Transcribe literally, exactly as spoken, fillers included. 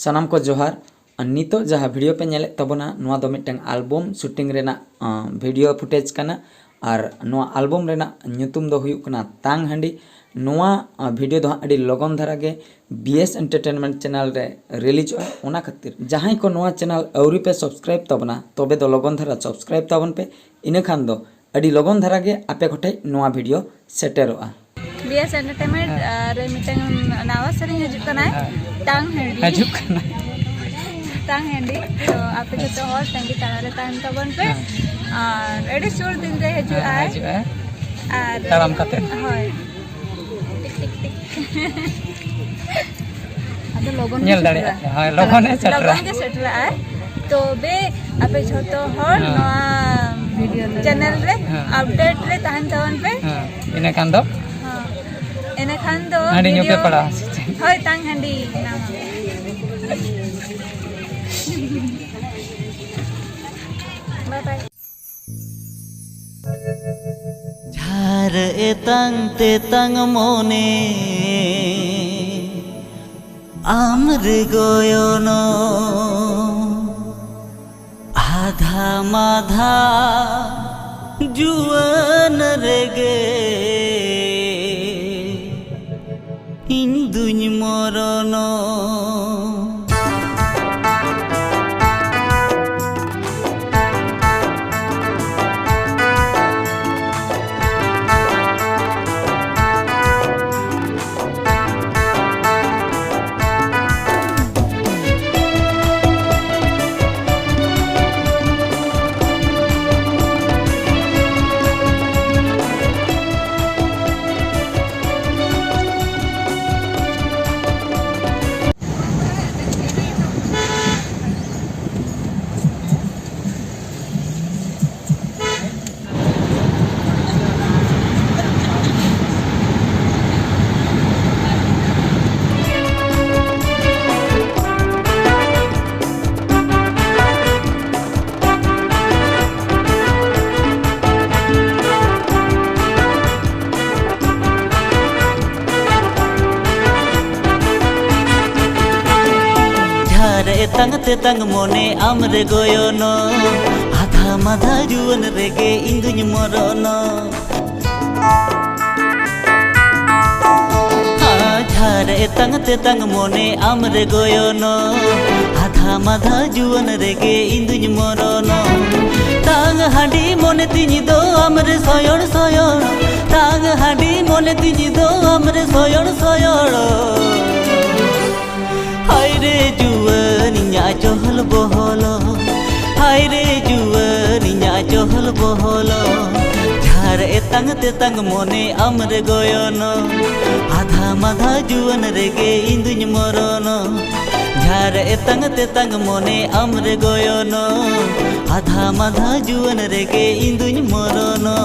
ᱥᱟᱱᱟᱢ ᱠᱚ ᱡᱚᱦᱟᱨ᱾ ᱟᱨ ᱱᱤᱛᱚᱜ ᱡᱟᱦᱟᱸ video ᱯᱮ ᱧᱮᱞᱮᱫ ᱛᱟᱵᱚᱱᱟ, ᱱᱚᱣᱟ ᱫᱚ ᱢᱤᱫᱴᱟᱝ album shooting ᱨᱮᱱᱟᱜ, ᱟᱸ, video footage ᱠᱟᱱᱟ᱾ ᱟᱨ ᱱᱚᱣᱟ album ᱨᱮᱱᱟᱜ ᱧᱩᱛᱩᱢ ᱫᱚ ᱦᱩᱭᱩᱜ ᱠᱟᱱᱟ ᱛᱟᱝ ᱦᱟᱺᱰᱤ᱾ ᱱᱚᱣᱟ, ᱟᱸ, video ᱫᱚ ᱦᱟᱸᱜ ᱟᱹᱰᱤ ᱞᱚᱜᱚᱱ ᱫᱷᱟᱨᱟ ᱜᱮ B S Entertainment channel ᱨᱮ releaseᱚᱜᱼᱟ᱾ ᱚᱱᱟ ᱠᱷᱟᱹᱛᱤᱨ ᱡᱟᱦᱟᱸᱭ ᱠᱚ ᱱᱚᱣᱟ channel ᱟᱹᱣᱨᱤ ᱯᱮ subscribe ᱛᱟᱵᱚᱱᱟ, ᱛᱚᱵᱮ ᱫᱚ ᱞᱚᱜᱚᱱ ᱫᱷᱟᱨᱟ subscribe ᱛᱟᱵᱚᱱ ᱯᱮ, ᱤᱱᱟᱹ ᱠᱷᱟᱱ ᱫᱚ ᱟᱹᱰᱤ ᱞᱚᱜᱚᱱ ᱫᱷᱟᱨᱟ ᱜᱮ ᱟᱯᱮ ᱠᱚᱴᱷᱮᱡ ᱱᱚᱣᱟ video ᱥᱮᱴᱮᱨᱚᱜᱼᱟ᱾ B S Entertainment, ᱦᱮᱸ᱾ ᱟᱨ ᱢᱤᱫᱴᱟᱝ ᱱᱟᱣᱟ ᱥᱮᱨᱮᱧ ᱦᱤᱡᱩᱜ ᱠᱟᱱᱟ, ᱦᱮᱸ᱾ ᱛᱟᱝ ᱦᱟᱺᱰᱤ᱾ ᱦᱤᱡᱩᱜ ᱠᱟᱱᱟ᱾ ᱛᱟᱝ ᱦᱟᱺᱰᱤ᱾ ᱛᱚ, ᱟᱯᱮ ᱡᱚᱛᱚ ᱦᱚᱲ ᱛᱟᱺᱜᱤ ᱛᱟᱲᱟᱜ ᱨᱮ ᱛᱟᱦᱮᱱ ᱛᱟᱵᱚᱱ ᱯᱮ᱾ ᱦᱮᱸ᱾ ᱟᱨ ᱟᱹᱰᱤ ᱥᱩᱨ ᱫᱤᱱ ᱨᱮ ᱦᱤᱡᱩᱜ ᱦᱮᱸ, ᱟᱭ᱾ ᱦᱤᱡᱩᱜ ᱟᱭ᱾ ᱟᱨ ᱛᱟᱲᱟᱢ ᱠᱟᱛᱮ᱾ ᱦᱳᱭ᱾ ᱴᱤᱠ, ᱴᱤᱠ, ᱴᱤᱠ᱾ ᱟᱫᱚ ᱞᱚᱜᱚᱱ ᱜᱮ ᱧᱮᱞ ᱫᱟᱲᱮᱭᱟᱜᱼᱟ ᱥᱮᱴᱮᱨᱟ᱾ ᱯᱮ᱾ ᱦᱳᱭ, ᱞᱚᱜᱚᱱ ᱜᱮ ᱥᱮᱴᱮᱨᱟ᱾ ᱞᱚᱜᱚᱱ ᱜᱮ ᱥᱮᱴᱮᱨᱟᱜᱼᱟᱭ᱾ ᱛᱚᱵᱮ ᱟᱯᱮ ᱡᱷᱚᱛᱚ ᱦᱚᱲ ᱦᱮᱸ᱾ ᱱᱚᱣᱟ video ᱨᱮ᱾ Channel ᱨᱮ ᱦᱮᱸ᱾ Update ᱨᱮ ᱛᱟᱦᱮᱱ ᱛᱟᱵᱚᱱ ᱯᱮ᱾ ᱦᱮᱸ, ᱤᱱᱟᱹ ᱠᱷᱟᱱ ᱫᱚ ᱦᱮᱸ᱾ ᱮᱱᱮᱠᱷᱟᱱ ᱫᱚ ᱦᱟᱺᱰᱤ ᱧᱩ ᱯᱮ video ᱯᱟᱲᱟᱜᱼᱟ, ᱥᱮ ᱪᱮᱫ? ᱦᱳᱭ, ᱛᱟᱝ ᱦᱟᱺᱰᱤ ᱧᱟᱢ ᱟᱯᱮ᱾ Bye bye᱾ ᱡᱷᱟᱨ ᱮᱛᱟᱝ ᱛᱮᱛᱟᱝ ᱢᱚᱱᱮ ᱟᱢ ᱨᱮ ᱜᱚᱭᱚᱱᱚ, ᱟᱫᱷᱟ ᱢᱟᱫᱷᱟ ᱡᱩᱣᱟᱹᱱ ᱨᱮᱜᱮ ᱤᱧ ᱫᱩᱧ ᱢᱚᱨᱚᱱᱚ᱾ ᱮᱛᱟᱝ ᱛᱮᱛᱟᱝ ᱢᱚᱱᱮ ᱟᱢ ᱨᱮ ᱜᱚᱭᱚᱱᱚ, ᱟᱫᱷᱟ ᱢᱟᱫᱷᱟ ᱡᱩᱣᱟᱹᱱ ᱨᱮᱜᱮ ᱤᱧ ᱫᱩᱧ ᱢᱚᱨᱚᱱᱚ᱾ ᱟᱡᱷᱟᱨ ᱮᱛᱟᱝ ᱛᱮᱛᱟᱝ ᱢᱚᱱᱮ ᱟᱢ ᱨᱮ ᱜᱚᱭᱚᱱᱚ, ᱟᱫᱷᱟ ᱢᱟᱫᱷᱟ ᱡᱩᱣᱟᱹᱱ ᱨᱮᱜᱮ ᱤᱧ ᱫᱩᱧ ᱢᱚᱨᱚᱱᱚ᱾ ᱛᱟᱝ ᱦᱟᱺᱰᱤ ᱢᱚᱱᱮ ᱛᱤᱧ ᱫᱚ ᱟᱢ ᱨᱮ ᱥᱚᱭᱚᱲ ᱥᱚᱭᱚᱲ, ᱛᱟᱝ ᱦᱟᱺᱰᱤ ᱢᱚᱱᱮ ᱛᱤᱧ ᱫᱚ ᱟᱢ ᱨᱮ ᱥᱚᱭᱚᱲ ᱥᱚᱭᱚᱲ᱾ ᱦᱟᱭ ᱨᱮ ᱡᱩᱣᱟᱹᱱ ᱤᱧᱟᱜ ᱪᱚᱦᱚᱞ ᱵᱚᱦᱚᱞ, ᱦᱟᱭ ᱨᱮ ᱡᱩᱣᱟᱹᱱ ᱤᱧᱟᱜ ᱪᱚᱦᱚᱞ ᱵᱚᱦᱚᱞ᱾ ᱡᱷᱟᱨ ᱮᱛᱟᱝ ᱛᱮᱛᱟᱝ ᱢᱚᱱᱮ ᱟᱢ ᱨᱮ ᱜᱚᱭᱚᱱᱚ, ᱟᱫᱷᱟ ᱢᱟᱫᱷᱟ ᱡᱩᱣᱟᱹᱱ ᱨᱮᱜᱮ ᱤᱧ ᱫᱩᱧ ᱢᱚᱨᱚᱱᱚ᱾ ᱡᱷᱟᱨ ᱮᱛᱟᱝ ᱛᱮᱛᱟᱝ ᱢᱚᱱᱮ ᱟᱢ ᱨᱮ ᱜᱚᱭᱚᱱᱚ, ᱟᱫᱷᱟ ᱢᱟᱫᱷᱟ ᱡᱩᱣᱟᱹᱱ ᱨᱮᱜᱮ ᱤᱧ ᱫᱩᱧ ᱢᱚᱨᱚᱱᱚ᱾